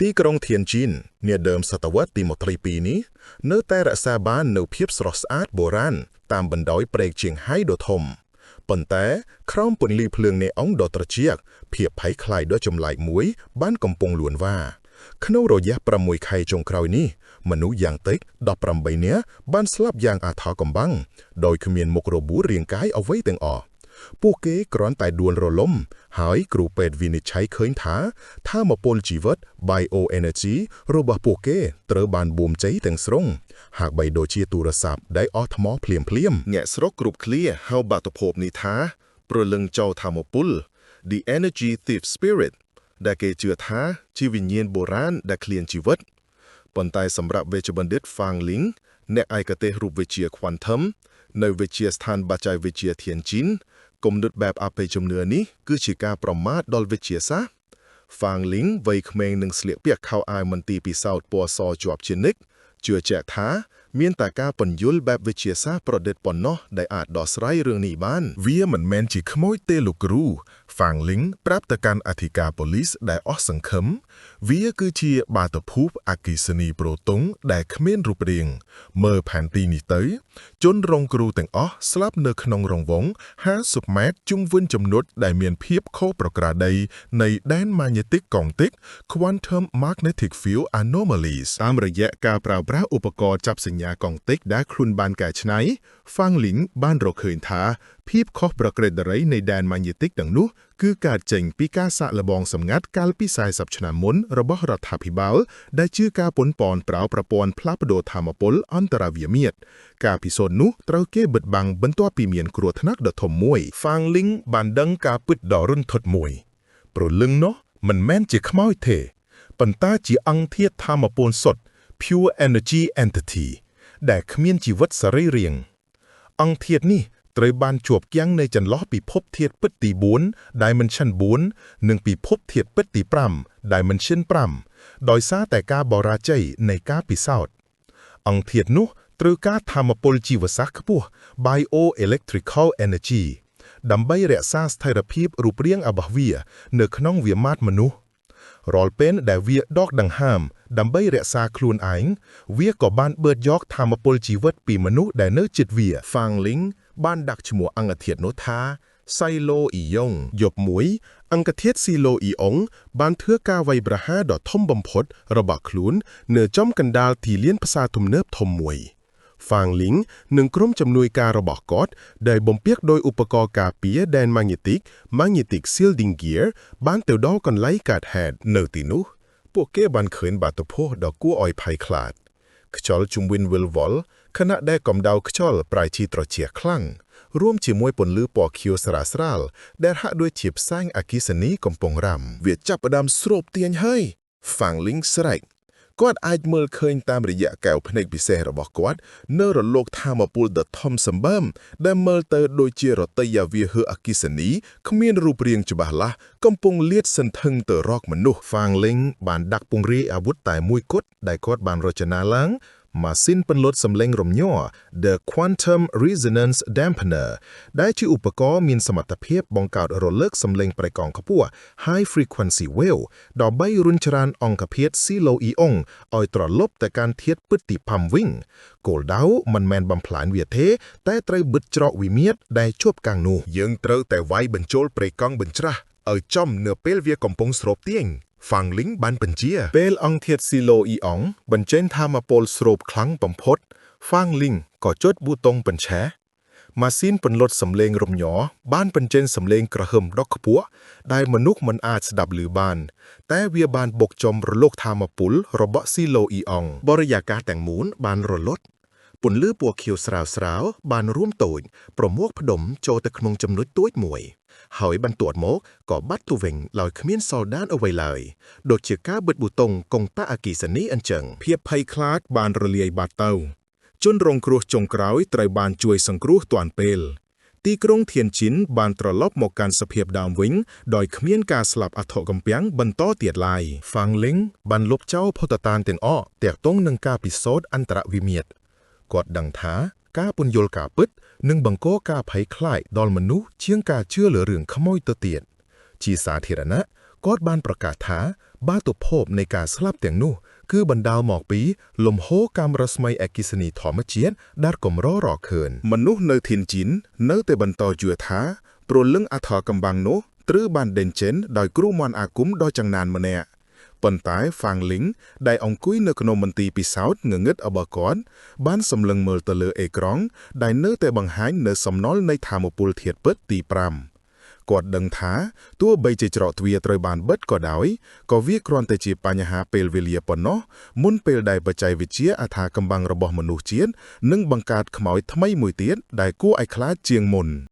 ទីក្រុងធៀនជីននាដើមសតវត្សទី22នេះនៅតែរក្សាបាននូវភាពស្រស់ស្អាតបុរាណតាមបណ្ដោយព្រែកជៀងហៃដ៏ធំប៉ុន្តែក្រោមពន្លឺភ្លើងនេអុងដ៏ត្រជាក់ភាពភ័យខ្លាចដ៏ចម្លែកមួយបានកំពុងលួនវ៉ាក្នុងរយៈ6ខែចុងក្រោយនេះមនុស្សយ៉ាងតិច18នាក់បានស្លាប់យ៉ាងអាថ៌កំបាំងដោយគ្មានមុខរបួសរាងកាយអ្វីទាំងអស់ពួកគេគ្រាន់តែដួលរលំ ហើយគ្រូពេទ្យវិនិច្ឆ័យឃើញថាថាមពលជីវិត Bioenergy របស់ពួកគេត្រូវបានបួមជ័យទាំងស្រុងហាក់បីដូចជាទូរស័ព្ទដែលអស់ថ្មភ្លាមៗ អ្នកស្រុកគ្រប់ឃ្លាហៅបាតុភូតនេះថាព្រលឹងចោរថាមពល The Energy Thief Spirit ដែលគេជឿថាជាវិញ្ញាណបុរាណដែលឃ្លានជីវិតប៉ុន្តែសម្រាប់វេជ្ជបណ្ឌិត Fang Ling អ្នកឯកទេសរូបវិទ្យា Quantum នៅវិទ្យាស្ថានបច្ចេកវិទ្យាធានជីនគំនិតបែបអបិយជំនឿនេះគឺជាការប្រមាថដល់វិទ្យាសាស្ត្រ Fang Ling វ័យក្មេងនឹងស្លៀកពាក់ខោអាវមន្ទីរពិសោធន៍ពណ៌សជាប់ជានិច្ចជឿជាក់ថាមានតែការពន្យល់បែបវិទ្យាសាស្ត្រប្រឌិតប៉ុណ្ណោះដែលអាចដោះស្រាយរឿងនេះបាន វាមិនមែនជាខ្មោចទេលោកគ្រូហ្វាងលីងប្រាប់ទៅកាន់អធិការប៉ូលីសដែលអស់សង្ឃឹមវាគឺជាបាតុភូតអគ្គិសនីប្រូតុងដែលគ្មានរូបរាងមើលផែនទីនេះទៅជនរងគ្រោះទាំងអស់ស្លាប់នៅក្នុងរង្វង់50ម៉ែត្រជុំវិញចំណុចដែលមានភាពខុសប្រក្រតីនៃដែនម៉ាញេទិកកង់ទិក Quantum Magnetic Field Anomalies តាមរយៈការប្រើប្រាស់ឧបករណ៍ចាប់សញ្ញាកង់ទិកដែលខ្លួនបានកែច្នៃ ហ្វាងលីងបានរកឃើញថាភាពខុសប្រក្រតីនៃដែនម៉ាញេទិកទាំងនោះគឺកើតចេញពីការសាកល្បងសម្ងាត់កាលពី40ឆ្នាំមុនរបស់រដ្ឋាភិបាលដែលជាការប៉ុនប៉ងប្រើប្រព័ន្ធផ្លាស់ប្ដូរថាមពលអន្តរាវិមាត្រការពិសោធន៍នោះត្រូវគេបិទបាំងបន្ទាប់ពីមានគ្រោះថ្នាក់ដ៏ធំមួយ ហ្វាងលីងបានដឹងការពិតដ៏រន្ធត់មួយព្រលឹងនោះមិនមែនជាខ្មោចទេប៉ុន្តែជាអង្គធាតុថាមពលសុទ្ធ Pure Energy Entity ដែលគ្មានជីវិតសរីរាង្គអង្គធាតុនេះត្រូវបានជាប់គាំងនៅចន្លោះពិភពធាតុពិតទី4 Dimension 4និងពិភពធាតុពិតទី5 Dimension 5ដោយសារតែការបរាជ័យនៃការពិសោធន៍ អង្គធាតុនោះត្រូវការថាមពលជីវសាស្ត្រខ្ពស់ Bioelectrical Energy ដើម្បីរក្សាស្ថិរភាពរូបរាងរបស់វា នៅក្នុងវិមាត្រមនុស្សរាល់ពេលដែលវាដកដង្ហើមដើម្បីរក្សាខ្លួនឯងវាក៏បានបឺតយកថាមពលជីវិតពីមនុស្សដែលនៅជិតវា ហ្វាងលីងបានដាក់ឈ្មោះអង្គធាតុនោះថាសៃឡូអ៊ីយ៉ុងយប់មួយ អង្គធាតុស៊ីឡូអ៊ីអុងបានធ្វើការវាយប្រហារដ៏ធំបំផុតរបស់ខ្លួននៅចំកណ្ដាលទីលានផ្សារទំនើបធំមួយហ្វាងលីងនិងក្រុមជំនួយការរបស់គាត់ដែលបំពាក់ដោយឧបករណ៍ការពារដែនម៉ាញេទិក Magnetic Shielding Gear បានទៅដល់កន្លែងកើតហេតុនៅទីនោះ ពួកគេបានឃើញបាតុភូតដ៏គួរឲ្យភ័យខ្លាចខ្យល់ជុំវិញវិលវល់ខណៈដែលកម្ដៅខ្យល់ប្រែជាត្រជាក់ខ្លាំងរួមជាមួយពន្លឺពណ៌ខៀវស្រាលស្រាលៗដែលហាក់ដូចជាផ្សែងអគ្គិសនីកំពុងរ៉ាំវាចាប់ផ្ដើមស្រូបទាញហើយហ្វាងលីងស្រែកគាត់អាចមើលឃើញតាមរយៈកែវភ្នែកពិសេសរបស់គាត់នៅរលកថាមពលដ៏ធំសម្បើមដែលមើលទៅដូចជារតីយាវាហឺអគ្គិសនីគ្មានរូបរាងច្បាស់លាស់កំពុងលាតសន្ធឹងទៅរកមនុស្សហ្វាងលីងបានដាក់ពង្រាយអាវុធតែមួយគត់ដែលគាត់បានរចនាឡើងម៉ាស៊ីនពន្លត់សម្លេងរំញ័រ The Quantum Resonance Dampener ដែលជាឧបករណ៍មានសមត្ថភាពបង្កើតរលកសម្លេងប្រេកង់ខ្ពស់ High Frequency Wave ដើម្បីរុញច្រានអង្គធាតុស៊ីឡូអ៊ីអុងឲ្យត្រឡប់ទៅកាន់ធាតុពិតទី5វិញគោលដៅមិនមែនបំផ្លាញវាទេ តែត្រូវបិទច្រកវិមាត្រដែលជាប់កាំងនោះយើងត្រូវតែវាយបញ្ចូលប្រេកង់បញ្ច្រាស់ឲ្យចំនៅពេលវាកំពុងស្រូបទាញហ្វាងលីងបានបញ្ជា ពេលអង្គធាតុស៊ីឡូអ៊ីអុងបញ្ចេញថាមពលស្រូបខ្លាំងបំផុតហ្វាងលីងក៏ចុចប៊ូតុងបញ្ឆេះម៉ាស៊ីនពន្លត់សម្លេងរំញ័របានបញ្ចេញសម្លេងគ្រហឹមដ៏ខ្ពស់ដែលមនុស្សមិនអាចស្ដាប់ឮបាន តែវាបានបុកចំរលកថាមពលរបស់ស៊ីឡូអ៊ីអុងបរិយាកាសទាំងមូលបានរលត់ពន្លឺពណ៌ខៀវស្រាលៗបានរួមតូចប្រមូលផ្ដុំចូលទៅក្នុងចំណុចតូចមួយ ហើយបន្ទាប់មកក៏បាត់ទៅវិញដោយគ្មានសល់ដានអ្វីឡើយដូចជាការបិទប៊ូតុងកុងតាក់អគ្គិសនីអញ្ចឹងភាពភ័យខ្លាចបានរលាយបាត់ទៅជនរងគ្រោះចុងក្រោយត្រូវបានជួយសង្គ្រោះទាន់ពេលទីក្រុងធានជីនបានត្រឡប់មកកាន់សភាពដើមវិញដោយគ្មានការស្លាប់អធិកំពាំងបន្តទៀតឡើយហ្វាងលីងបានលុបចោលភស្តុតាងទាំងអស់ទាក់ទងនឹងការពិសោធន៍អន្តរវិមាត្រគាត់ដឹងថាការពន្យល់ការពិតនឹងបង្កការភ័យខ្លាចដល់មនុស្សជាងការជឿលើរឿងខ្មោចទៅទៀតជាសាធារណៈគាត់បានប្រកាសថា បាតុភូតនៃការស្លាប់ទាំងនោះ គឺបណ្ដាលមកពីលំហូរកាំរស្មីអគ្គិសនីធម្មជាតិដែលកម្ររកឃើញ មនុស្សនៅធានជីននៅតែបន្តជឿថាព្រលឹងអថកំបាំងនោះត្រូវបានដេញចេញដោយគ្រូមន្តអាគមដ៏ចំណានម្នាក់ប៉ុន្តែហ្វាងលីងដែលអង្គុយនៅក្នុងមន្ទីរពិសោធន៍ងងឹតរបស់គាត់បានសម្លឹងមើលទៅលើអេក្រង់ដែលនៅតែបង្ហាញនៅសំណល់នៃធម៌ពលធាតុពិតទី5គាត់ដឹងថាទោះបីជាច្រកទ្វារត្រូវបានបិទក៏ដោយក៏វាគ្រាន់តែជាបញ្ហាពេលវេលាប៉ុណ្ណោះមុនពេលដែលបច្ចេកវិទ្យាអថាកំបាំងរបស់មនុស្សជាតិនឹងបង្កើតខ្មោចថ្មីមួយទៀតដែលគួរឲ្យខ្លាចជាងមុន។